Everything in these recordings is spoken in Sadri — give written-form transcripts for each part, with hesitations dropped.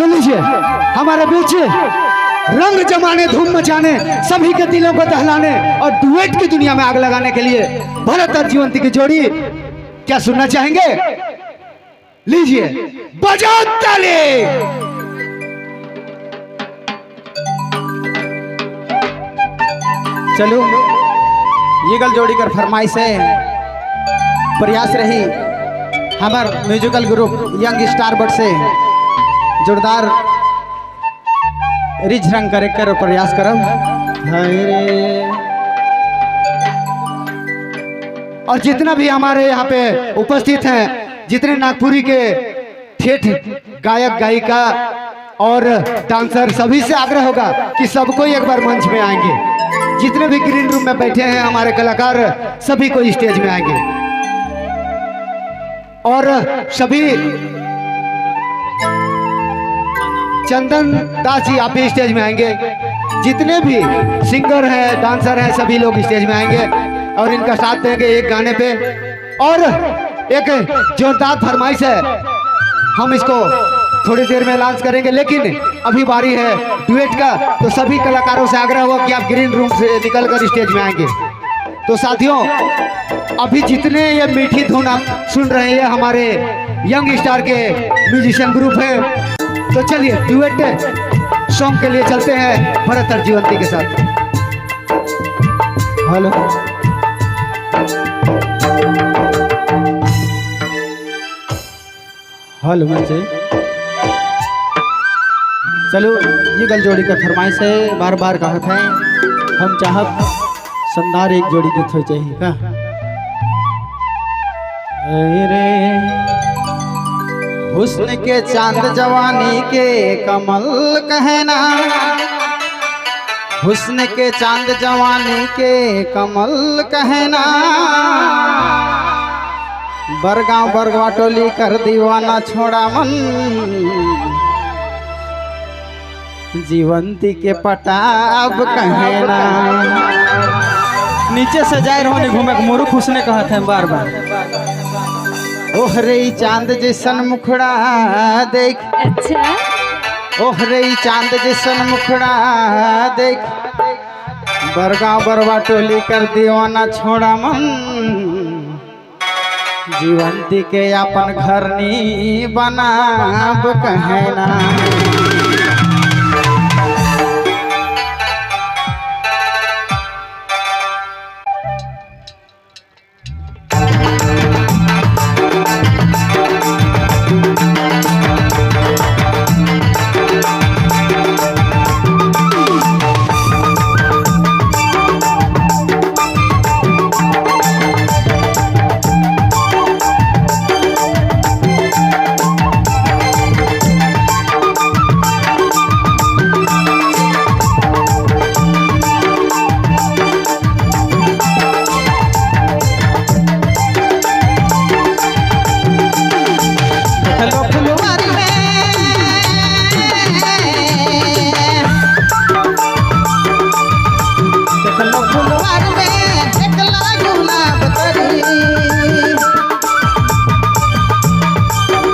तो लीजिए हमारे बीच रंग जमाने, धूम मचाने, सभी के दिलों को दहलाने और डुएट की दुनिया में आग लगाने के लिए भरत और जीवंती की जोड़ी क्या सुनना चाहेंगे? लीजिए बजाओ ताली। चलो ये गल जोड़ी कर फरमाइश है, प्रयास रही हमार musical group young star but से जोरदार रिझ रंग करे कर प्रयास करब। हाय रे। और जितना भी हमारे यहाँ पे उपस्थित हैं, जितने नागपुरी के ठेठ गायक गायिका और डांसर, सभी से आग्रह होगा कि सबको एक बार मंच में आएंगे। जितने भी ग्रीन रूम में बैठे हैं हमारे कलाकार, सभी को स्टेज में आएंगे। और सभी चंदन दास जी आप भी स्टेज में आएंगे। जितने भी सिंगर हैं, डांसर हैं, सभी लोग स्टेज में आएंगे और इनका साथ देंगे एक गाने पे। और एक जोरदार फरमाइश है, हम इसको थोड़ी देर में लॉन्च करेंगे, लेकिन अभी बारी है डुएट का। तो सभी कलाकारों से आग्रह होगा कि आप ग्रीन रूम से निकलकर स्टेज में आएंगे। तो साथियों, अभी जितने ये मीठी धुन आप सुन रहे हैं, हमारे यंग स्टार के म्यूजिशियन ग्रुप है। तो चलिए डुएट सॉन्ग के लिए चलते हैं भरत और जीवंती के साथ। हेलो हेलो मंचे। चलो ये गल जोड़ी का फरमाइश है, बार बार कहत है, हम चाहब शानदार एक जोड़ी गीत हो चाहिए का। अरे हुस्न के चांद जवानी के कमल कहना, हुस्न के चांद जवानी के कमल कहना, बरगांव बरगवा टोली कर दीवाना छोड़ा मन, जीवंती के पटाब कहना। नीचे से जाए रहो घूमे मोरू खुशने कहते हैं बार बार। ओह रे चांद जैसन मुखड़ा देख, अच्छा, ओह रे चांद जैसन मुखड़ा देख, बरगांव बरवा टोली कर दीवाना छोड़ा मन, जीवंती के अपन घर नी बनाब कहना। देखलो फुलवारी में, देखलो फुलवारी में एकला गुलाब तरी,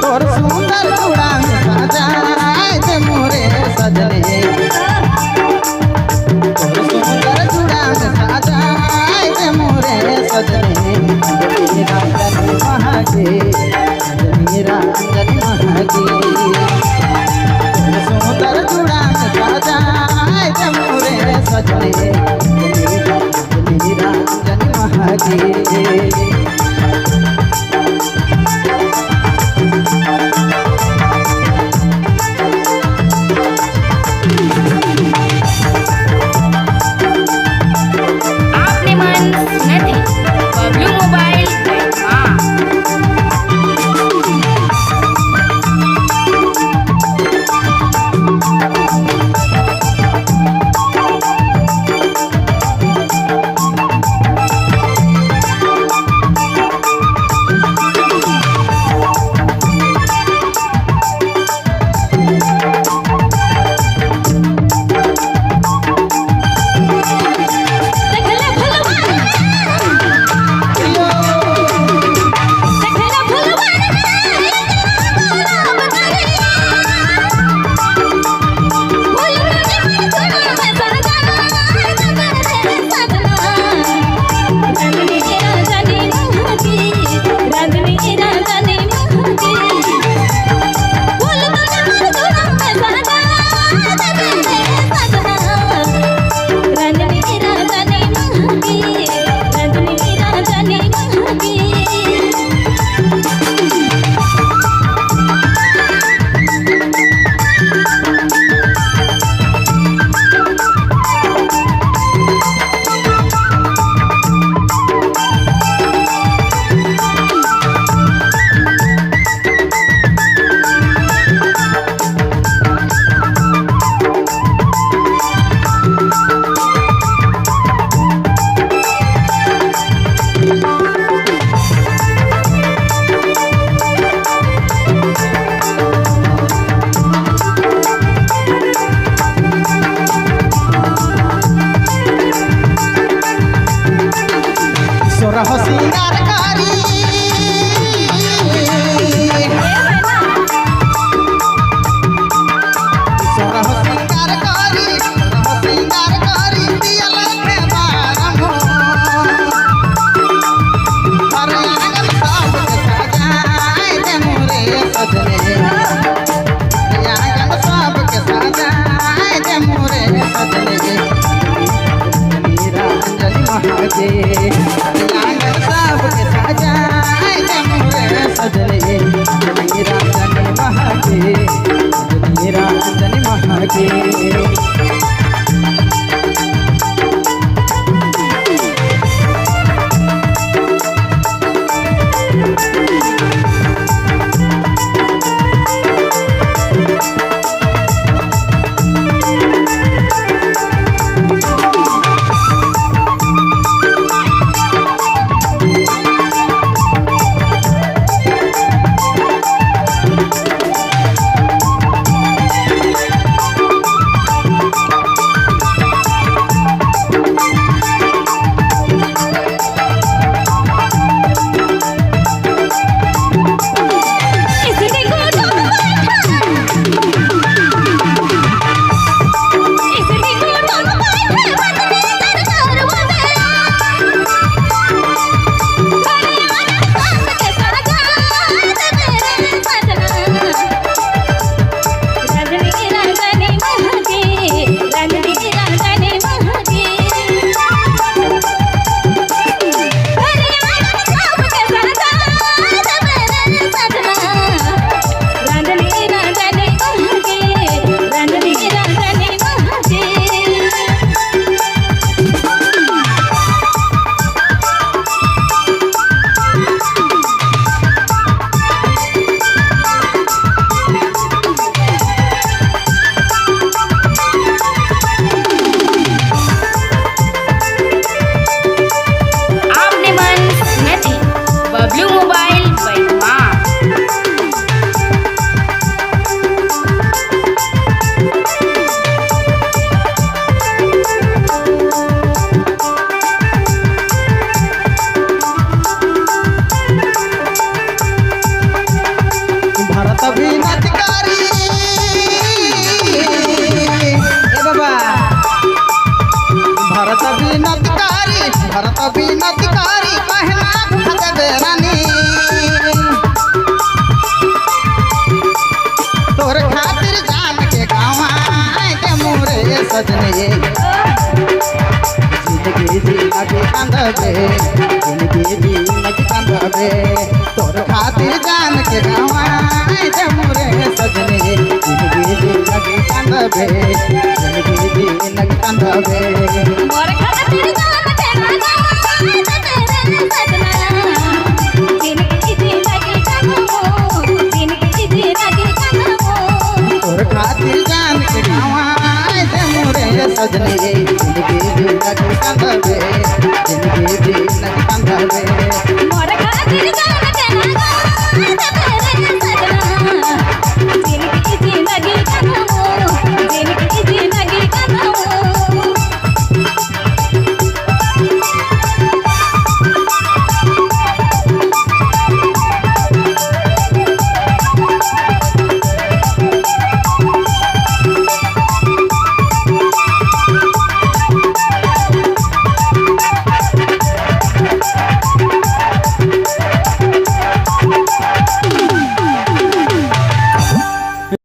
तोर सुंदर चूड़ा में सजाए दे मोरे सजने, तोर सुंदर चूड़ा में सजाए दे मोरे सजने, रंजन महागे, रंजन महागे, सुंदर चूड़ा में सजाए दे मोरे सजने, रंजन महागे। आपने मन सुनत है बबलू मोबाइल माँ। के। इसने को इसने को आपने मन सुनत ही बबलू मोबाइल बैठमा। भरत भी नचकारी ए बाबा, भरत भी नचकारी, भरत भी नचकारी कहना भजबे रानी। तोर खातिर जान के गाँव के मोरे सजने, जिंदगी जीना के कंधबे, जिंदगी जीना के कंधबे। तोर खातिर जान के गाँव के मोरे सजने, जिंदगी जीना के कंधबे, जिंदगी जीना के कंधबे। मोर खातिर जान के गाँव सजना, जिनकी जिंदगी कहो, जिनकी जिंदगी कहो। तोर खातिर जान के गाँव के मोरे सजने।